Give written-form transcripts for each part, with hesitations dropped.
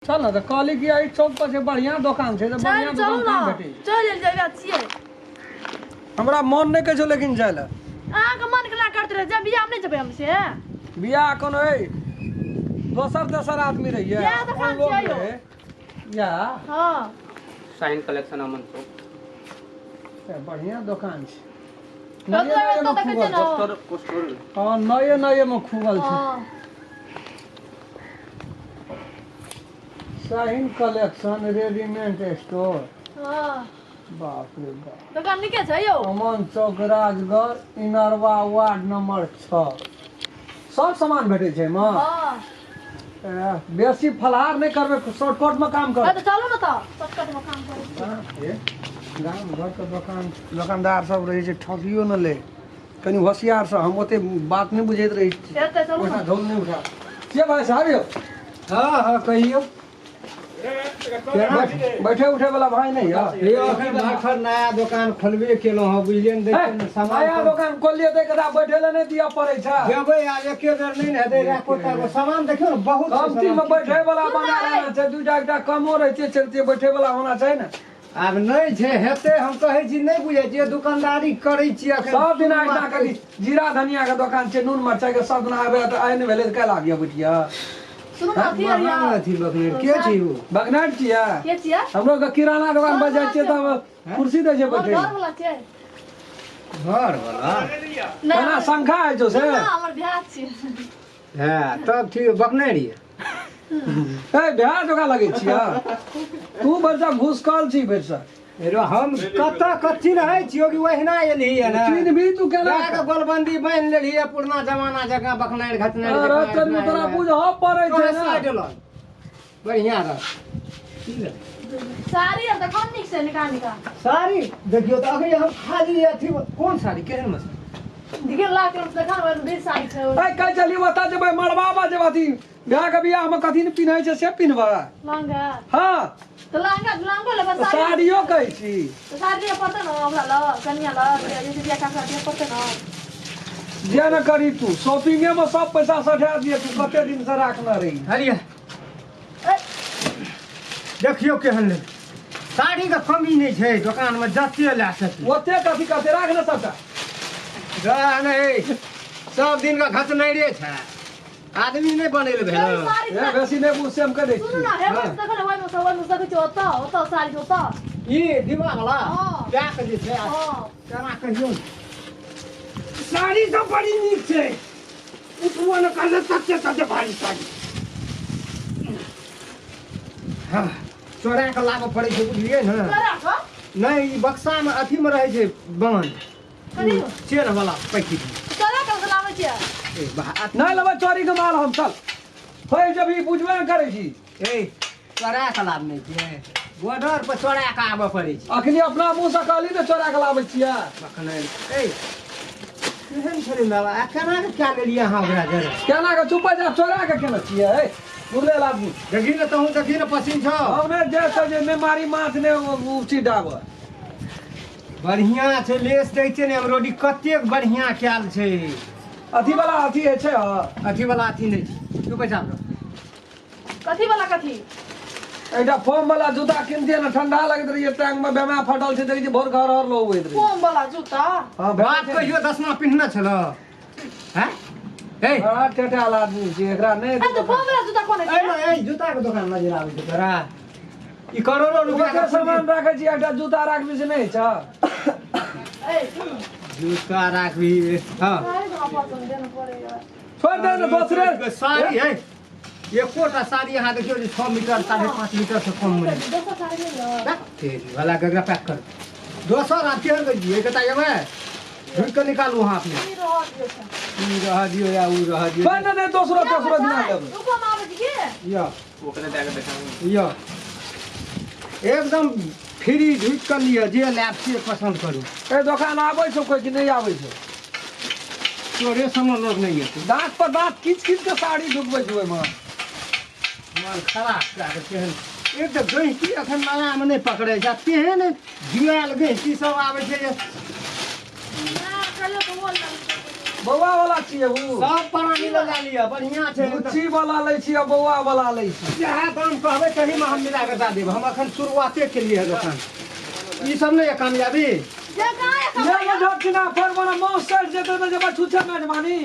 चल ने तऽ कहली कि एहि चौक पर छै बढ़िया दोकान छै तऽ बढ़िया चल चलू दोकान ने कहाँ भेटै छै? चल जाइए छियै। हमरा मन नहि कहै छौ लेकिन जाय लए। अहाँके मन केना करते रहे, जब बियाह नहि जेबै हम से। बियाह कोनो है दोसर तेसर आदमी रहिए इएह दोकान अपन लोग छियै यौ। रहे या। हँ। शाइन कलेक्शन अमन चौक। ए, बढ़िया दोकान छै। कतऽ नये नये एतऽ मे देखै खुगल छियै ने। छै। Poster poster. हँ, नये नये मे खुगल छै। हँ। Shaheen collection readymade store. हँ। बाप रे बाप, दोकान नीके छै यौ। अमन चौक, राजगढ़, इनरवा, वार्ड नंबर 6। सब सामान भेटै छै एहिमे। हँ। ए, बेसी फलहार नहि करबै, शॉर्टकट मे काम हँ कर। तऽ चलू ने तऽ शॉर्टकट मे काम करै छी। बाप रे, गाम घरके दोकान दोकानदार सब रहै छै, ठकियो न ले, कनि होशियारसँ। हम ओते बात नहि बुझैत रहै छी। एतै चलू ओहिठाम ने। झोल नहि उठा के भाइ साहब यौ। हाँ हाँ, कहियौ। बैठे उठे वाला भाई नहीं है। यौ, अखन भरखर नया दोकान खोलबे केलहुँ हँ, बुझलियै ने? देखियौ ने सामान। नया दोकान खोललियै तऽ एकरा बैठे लए नहि दिअ पड़ै छै। देबै आब, एके बेर नहि ने हेतै। राखो ताको सामान, देखियौ ने, बहुत छै कमती मे सामान। बैठे वाला सुन बना ना, लेना छै, दूटा एकटा कमो रहै छै, चलते बैठे वाला होना चाही ने। आब नहि छै, हेतै। हम कहै छी, नहि बुझै छियै, दुकानदारी करै छियै अखन। सब दिना एकटा कथी जीरा धनिया के दोकान छै, नून मरचाई के, सब दिना आबे तऽ आइ नहि भेलै तऽ काल्हि आबियौ बैठिया। सुनू ने, अथी महान अरिया। अथी बकने के छी ओ? बगनाट छियै। के छियै? हमरो के किराना दोकान पर जाइ छियै तब कुर्सी दै छै हमर बैठे। घर वाला छियै। घर वाला? नहि। केना शंखा होइ छौ से? ना, हमर बियाह छियै। हँ, तब ठीक बकने रहियै। ए, बिहार जकाँ लगै छियै तू, बच्चा घुसकल छी भरिसँ। हेरो, हम कतऽ कथी रहै छियौ कि ओहिना एलही हन? चिन्ह भी तू केना? जा कऽ गोलबंदी बान्हि लेलही हँ, पुरना जमाना जकाँ बकनारि घचनारि। अरे तोरी, तोरा बुझऽ पड़ै छै तोरा ने। साइड लग बढ़िआँ रह। की भेलै? साड़ी आर तऽ कम नीक छै, निका निका। साड़ी देखियौ तऽ, अखन हम खाली अथी कोन साड़ी केहन मे छै? देखियौ, लाख कलम देखा ने, ओहिमे बीस साड़ी छै। ए, कहै छली ओतऽ जेबै, मड़बा पर जेबै, अथी बियाह के बियाह मे कथी ने पिन्है छै से पिन्हबै। लहंगा? हँ। तऽ लहंगा लहंगो लेबै, साड़ी। साड़ियो कहै छी। तऽ साड़ी लिअ पड़तै ने हमरा लग, कनिया लग, जे बियाह ककरा दिअ पड़तै ने। जे ने करी तू, शॉपिंगे मे सब पैसा सठा दिए तू, कते दिन से राखने रही। हरिया। ए, देखियौ केहन लेबै। साड़ीके कमी नहि छै दोकानमे, जते लए सकी। ओते कथी करते, राख ने सबटा। रह नहि, सब दिन का घचनैरे छै, आदमी नहि बनैल भेल। चल, साड़ी ए, बेसी नहि बुझ से हम कह दै सुनू छी। ने, हे बस देखो ने, ओहिमे से ओहिमे देखै छियै, ओतऽ ओतऽ साड़ी छै, ओतऽ। ई डिब्बा वाला? हँ। पैक जे छै। हँ। केना कहियौ ने। साड़ी सब बड़ी नीक छै, उठबो ने करले तते तते भारी साड़ी। हँ, चोरा कऽ लाबऽ पड़ै छै, बुझलियै ने? चोरा कऽ? नहि, ई बक्सामे अथीमे रहै छै बंद। कथी? चेन वाला पैकेट। चोरा कऽ लाबै छियै? ए बा- नहि लेबै चोरी के माल हम, चल होय जब ई बुझबे ने करै छी। ए, चोरा कऽ लाबने छियै, बॉर्डर पर चोरा कऽ आबऽ पड़ै छै। अखनी अपना मुँह से कहली ने, चोरा के लाबै छियै। कखन ए केहन छलै बाबा, आ केना कऽ कए लेलियै अहाँ ओकरा जरा? केना के चुप जा, चोरा के केना छियै? ए बुझले आदमी। देखी ने, तहूँ देखी ने, पसीन छौ? हम ने जे छै जे नहि मारी माछ ने ओ चीज डाबर। बढ़िआँ छै, लेस दै छै ने, एम्ब्रॉयडरी कतेक बढ़िआँ कयल छै। अथी वाला अथी होइ छै, हँ। अथी वाला अथी नहि छै, तू पैसा दो। कथी वाला कथी? एकटा फोम वाला जूता किनतियै ने, ठंडा लगैत रहियै टांग मे, बेमा फटल छै, देखै छी भोर घर हर लोग होइत रहै। कोन वाला जूता? हँ। बात कहियो दसमा पिन्हने छल हैं? ए। बड़ा टेटाल आदमी छै, एकरा नहि ए, तऽ कोन वाला जूता कोन ए छै? ने, ए जूता के दोकान नजर आबै छै तोरा? ई करोड़ो रुपया ओते के सामान राखै छी, एकटा जूता राखबी से नहि छै? ए, सुनू। जूता राखबी, हँ। साड़ी तऽ हमरा पसन्द देने पड़ैया। छोड़ि दे ने दोसरे। साड़ी है, एकोटा साड़ी अहाँ देखियौ जे 6 मीटर 5.5 मीटर से कम मे नहि। दोसर साड़ी नहि यऽ? बैक तेरी वाला गगरा पैक कर। दोसर आप केहन गई एक कता एबै, ढूंढ के निकालू अहाँ अपने। ई रहऽ दियौ तऽ। ई रह दियौ या ऊ रह दियौ। छोड़ि दे ने, दोसरो तेसरो दिना लेबै। रुको, हम आबै छी की? यो। ओकरे दए कऽ देखाबू। यो एकदम फ्री, ढूंढ के लिअ, जे लायब से पसंद करू। ए, दोकान आबै छौ कोइ कि नहि आबै छौ? तोरे समझ लोग नहीं है। दाँत पर दाँत खींच खींच के साड़ी ढुकबै छौ ओहिमे। मन खराब कए कऽ केहन एक तऽ गैंहकी अखन नयामे नहि पकड़ै छै, आ तेहन जुआयल गैंहकी सब आबै छै जे ना, कहियो तऽ मोन लागै छै। बौआ वाला छियै उ। सब प्राणी लगा लिअ, बढ़िया छै। बुच्ची वाला लै छी आ बौआ वाला लै छी। जएह दाम कहबै तहीमे हम मिला कऽ दए देब। हम अखन शुरुआते केलियै हँ दोकान। ई सब नहि यऽ कामयाबी। जे कहाँ ये ले खबर ले झटकिना फेर मने माउस सटि जेतै तऽ जेबै छुच्छे मेजबानी।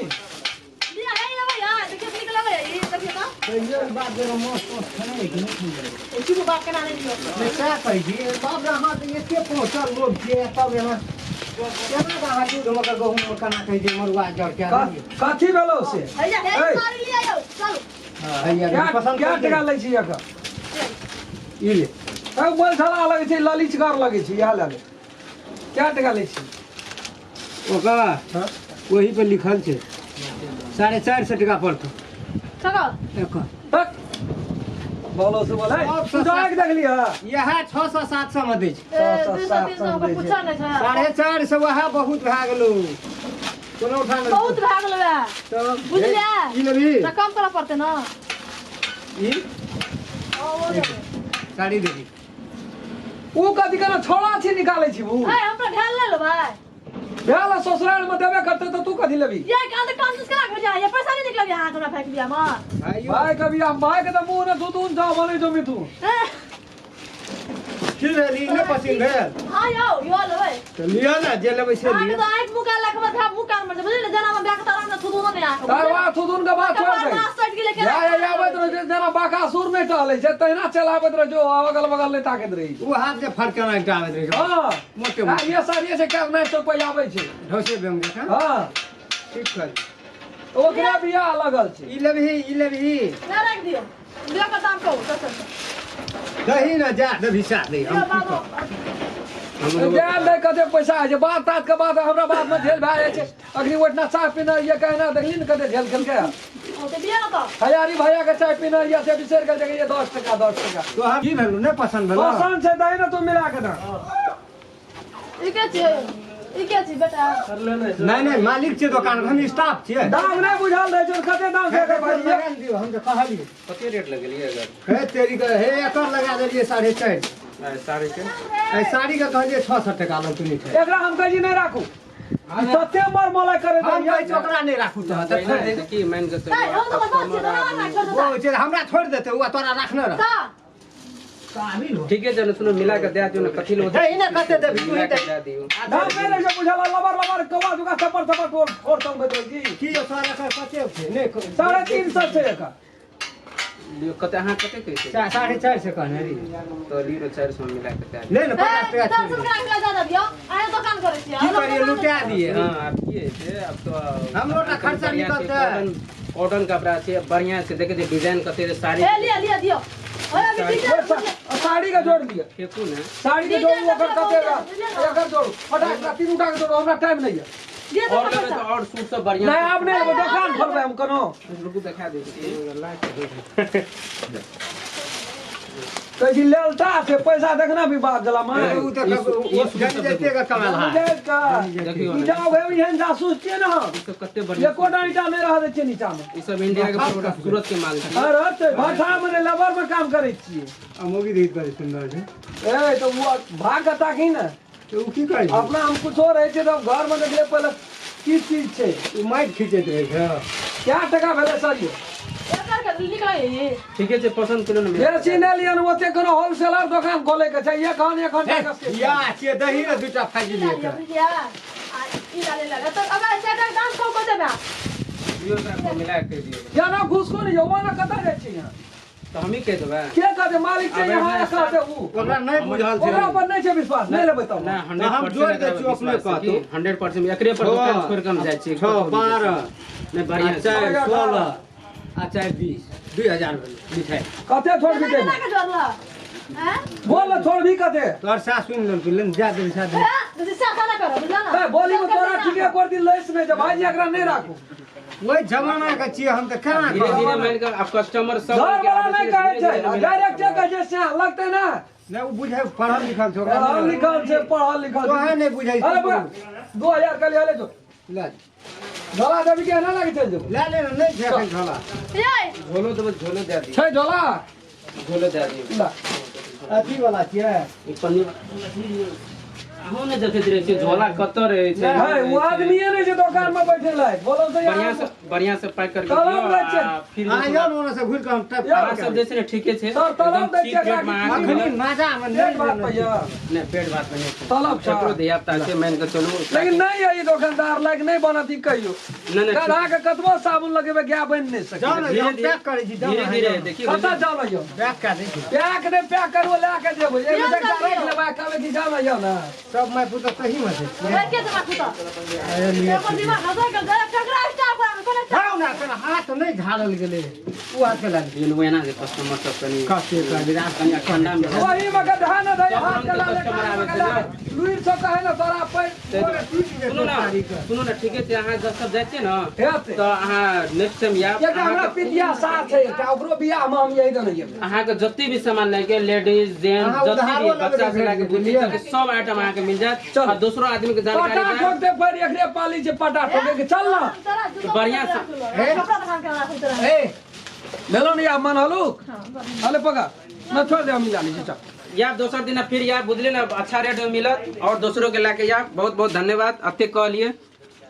लिअ हे लेबै यहाँ देखियौ नीक लगै ई देखियौ तऽ। कहियो ई बात जेना माछ ताछ खेने कि नहि खेने? ई चुप बाप केना नहि लियौ। नहि सएह कहै छी, बाप रे, अहाँ तऽ एते पहुँचल लोक छियै, तब एना केना कऽ अहाँ दूधमे के गहूँममे केना कहै छै मड़ुआ जड़ कए देलियै? कथी भेलौ से? हैया हे ऐ। साड़ी लिअ यौ चलू। हँ, हैया क्या पसन्द क्या करि टका दे। लै छी एकर? ई ले। ए बोल छला लगै छै, ललिचगर लगै छै, इएह लए ले। क्या टका लै छी? ओकर ओही पर लिखल छै 450 टका पड़तौ। चलो। एकर तक बोलो से बोले सब तू जाके देख लिह। इएह 600 700 मे दै छै। ए, 600, 200 300 700 ओकर दै छै। पूछा नहि छै। 450 वएह बहुत भए गेलौ, कोनो उठा नहि। बहुत भए गेल वएह। तब बुझलियै? ई लेबही? तऽ कम करऽ पड़तै ने। ई ओ, ओ लेबै। साड़ी देबही? ऊ कथी केना छोड़ा छी निकालै छी ऊ? ए, हमरा भेल नहि लेबै। भेल ससुराल में देबे करते तो तू कथी लेबी? ये कान तऽ कंजूस केना हो जाय? ये पैसा नहीं निकल यहाँ हमरा फेंक दिया मां। भाइयो। भाई कभी हम भाई के तो मुंह ने थूथून जा बोले जो मिथु। ए, की भेल? ई नहि पसिन भेल? हाँ यौ यो लेबै। तऽ लिअ ने, जे लेबै से अहाँके लिअ। तऽ आँखि मुँह कान लखबत है, मुँह कान मर बुझलियै ने, जेना हम ब्याह के तारा ने थुथुनो नहि अहाँके। तार बात थूथून के बात छोड़ दे। मास सटि गेलै केना? या या आबैत रहे छै, जेना बाकासुर नहि टहलै छै तहिना चल आबैत रहे जो अगल बगल नहि ताकैत रही। ओ हाथ जे फड़केना एकटा आबैत रहै छै। हाँ। मोटे मोटे। ये सारी से कर नहि तो कोई आबै छै। ढौसे बेंग जकाँ। हाँ। ठीक कर। ओकरे बियाह लगल छै। ई लेबही? ई लेबही? नहि राखि दियौ। दियौ के दाम कहू चल चल। दही ने जा देबही सएह दही। दियौ हम की बाबू। कहब? जान नहि कते पैसा होइ छै, बात तात के बात हमरा बात में झेल भए जाइ छै। अखनी ओहिठिना चाय पीना ये कहना देखली ने कते झेल खेलकै। ओ तऽ दियौ ने तऽ। हजारी भैया के चाय पीना ये से बिसरि गेल छै, ये 10 टका 10 टका। तोहर की भेलौ? नहि पसन्द भेलौ? पसन्द छै दही ने तू मिला के दे। ई के छियै? ई के छी बेटा? नहि नहि, मालिक छियै दोकान के, हम स्टाफ छियै। दाम नहि बुझल रहै छै कते दाम छै एकर भाई। लगा ने दियौ, हम तऽ कहलियै। कते रेट लगेलियै एकर? हे तेरी के, हे एकर लगा देलियै 450। साड़ी के? एहि साड़ी के कहलियै 600 टका लग तू छै। एकरा हम कहै छी नहि राखू, ई तते मर मलाइ करे। हम कहै छी ओकरा नहि राखू तऽ छोड़ि दे। की मान के ए, हम तऽ बात छियै, तोरा राख छोड़ ओ देता। छै हमरा छोड़ि देतै ओ, तोरा राखने रह। तऽ काबिल हो। ठीके छै ने, सुनो मिला के दए दियौ ने, कथी ले? दही ने कते देबही तू ही मिला के दही। दए दियौ। दाम नहि रहै छै बुझल, लबर लबर कौआ जुका थप्पड़ थप्पड़ ठोर ठोर चलबैत रहै छी। की यौ सर, एकर कते छै? नहि 350 छै एकर। लियौ, कते अहाँ कते कहै छियै? 450 कहने रहियै। तऽ लियौ ने, 400 मिला के दए दियौ। ले ने ए, 50 टका 400 छोड़ि दे। टका मिला ज्यादा दियौ। अहाँ दोकान करै छियै। की करियै, लुटा दियै? हँ, आब की हेतै आब तऽ? हमरो ने खर्चा बढ़िआँ छै, निकलतै। कॉटन कॉटन कपड़ा छै, बढ़िआँ छै, देखै छियै डिजाइन कते छै साड़ी। ए, लिअ लिअ दियौ। ओए, अभी डीजल साड़ी के जोड़ दिअ। फेकू ने। साड़ी के जोड़ू, ओकर कते एकर जोड़ू, फटाक से तीनू टा के जोड़ू, हमरा टाइम नहीं है। दियौ और तऽ लेबै तऽ पैसा। और सूट सब बढ़िआँ। नहीं आब नहीं लेबै, दोकान खोलबै हम कोनो। रुकू, देखा दै छी। कहै छी लेलता से पैसा देखना भी बाप जला माय। ओ तऽ ई सूट जानि सब जैते के कमाल है। देखियौ तू ने। जाओ भाई, एहन जासूस छियै ने हम। ई सब कते बढ़िआँ। एकोटा ईटा नहि रह दै छियै नीचा मे। ई सब इंडिया के प्रोडक्ट, सूरत के माल छै। अरे ते भाषा मे नहि, लेबर मे काम करै छियै। आ मोगी देख बड़ी सुंदर छै। ए तऽ ओ भाग के ताकी ने। तऽ ओ की करै छै? अपना हम कुछो रहै छै तऽ घर मे देखले पहिले की चीज छै। ओ माटि खींचैत रहै छै। क्या टका भेलै सर यौ? एकर के निकलै ई। ठीके छै, पसन्द करियौ ने। बेसी नहि लियन, ओते कोनो होलसेलर दोकान खोले के छै, एखन एखन टका से। या छियै दही ने दूटा फाजि ई लियै लए लिअ तऽ। बुझलियै? आ ई लए लेलक। तऽ अगर चारिटा दाम कहू कते भए? दियौ तऽ मिला के कहि दियौ। या ना घुसको नहीं, वो ना कतऽ जाइ छी यहाँ? तऽ हमही कहि देबै। के कहतै मालिक छै आब यहाँ, एना कहतै ऊ। ओकरा नहि बुझल छै। ओकरा पर नहि छै विश्वास, नहि लेबै तब। नहि, तऽ हम 100% जोड़ि दै एकरा छियौ, अपने विश्वास छै कहतौ। कि 100% एकरे पर छओ, दुकान छोड़ि कऽ हम जाइ छियै। 6 कतौ नहि 12 जाइ छियै। नहि आ बढ़िआँ छै। 4 16 आ 4 20, 2000 भेलै मिठाइ। कते छोड़बी केना ते? केना के जोड़लक? आँय? बोल ने, छोड़बी कते? तोहर सास सुनि लेलकौ, ले जा देबही साथ। ए, दीदी, साखा ना करब, बुझलियै ने? ए, बोली में तोरा ठीके कर दी लैस नहि छै भाईजी, एकरा नहि राखू। ओहि जमाना के छियै हम तऽ केना धीरे धीरे कहब? मान कऽ आब कस्टमर सब घर वाला नहि कहै छै, डायरेक्टे कहै छै, से लगतै ना। नहि ओ बुझै, पढ़ल लिखल छै ओकरा। पढ़ल लिखल छै, पढ़ल लिखल छै। तोहे नहि बुझै अरे बुआ, 2000 कहलियै, हले जो। ले। झोला देबी के एना लागे चलि जेबो। ले ले ने, नहि छै एखन झोला। यै, झोलो देबै, झोलो दए दियौ। छै झोला? झोलो दए दियौ। ला। अथी वाला छियै। ई पन्नी। अहूँ ने देखैत रहै छियै झोला कतऽ रहै छै। है ओ आदमीए नहि छै दोकान में बैठे लायक, बोलो तऽ बढ़िया यहाँ से बढ़िया से पैक करके तलब दियौ लै छै। आ फिर अहाँ जे जाउ ने ओने से घुरि कऽ हम टैप यौ, अहाँ सब जे छै ने ठीके छै। सर, तलब एकदम दै चीप छियै रेटमे एकरा अहाँके अखनी मिलत। मजा मे एक नहि बात लेने कहिया नहि, पेट भात मे नहि छै। तलब छै। ककरो धियापुता छै, मानि कऽ चलू। लेकिन नहि है ई दोकानदार लायक नहि बनत ई कहियो। नहि नहि, गधा के कतबो साबुन लगेबै गाय बनि नहि सकै। जाउ ने, धीरे हम धीरे पैक करै छी, जाउ धीरे ने, धीरे जाउ ने। देखियौ। कतऽ जाउ ने यौ? पैक कए दै छी। पैक नहि, पैक करबो लए के जेबै। एहिमे से एकटा राखि लेबै, कहबै कि जाउ ने यौ ने। सब माय पुतोह सही मे छै। के दिमाग फुटल? अरे लिए। एकर दिमाग हँसा गेल, ककरा स्टाफ कोना? जाउ ने, तोरा हाथ नहि झाड़ल गेलै, ओ हाथ के लाग। ये एना जे कस्टमर सब कनि कते कहली रात कनि ठंडा मे ओही मे गधा ने दै सब हाथ रंग के के लाले कस्टमर कान आबै मे छै गधा ने। लुरि सब कहै ने तोरा पैर सुनू ने, सुनू ने, ठीके छै। अहाँ जब सब जाइ छियै ने हेतै। तऽ अहाँ नेक्स्ट टाइम आयब। एकटा हमरा अहाँके पितिया साथ छै एकटा, ओकरो बियाह मे हम यही देने जेबै। अहाँके जते भी सामान लैके, लेडीज जेंट्स अहाँ जते उधारो भी लेबै बच्चा से तऽ लैके भेट बुच्ची जेतै। तक सब आइटम अहाँके मिल जायत। चल। आ दोसरो आदमी के जानकारी पटा जायत। ठोकते पर एकरे पाली छै पटा ठोके के, चल ना। तोरा जूता बढ़िया से। कपड़ा दोकान के राखल तोरा। ए लेलो ने या मन हलुक हले पका न छोड़ दे, हम मिला ली चल। या दोसर दिन फिर या बुझलिए ने, अच्छा रेट में मिलत और दोसरों के लाके या। बहुत बहुत धन्यवाद, अते कहलिए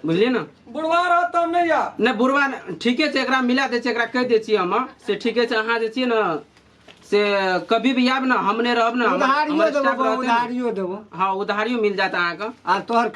बुझलिए ने। बुढ़वा रहत तब नहि या। नहि बुढ़वा नहि, ठीके छै, एकरा मिला दै छियै, एकरा कहि दै छियै हम से ठीके छै। अहाँ जे छियै ने से कभी भी आयब ने, हम नहि रहब ने, उधारियो हमर देबो स्टाफ रहतै ने। उधारियो देबो। हाँ, उधारियो मिल जायत अहाँके। आ तोहर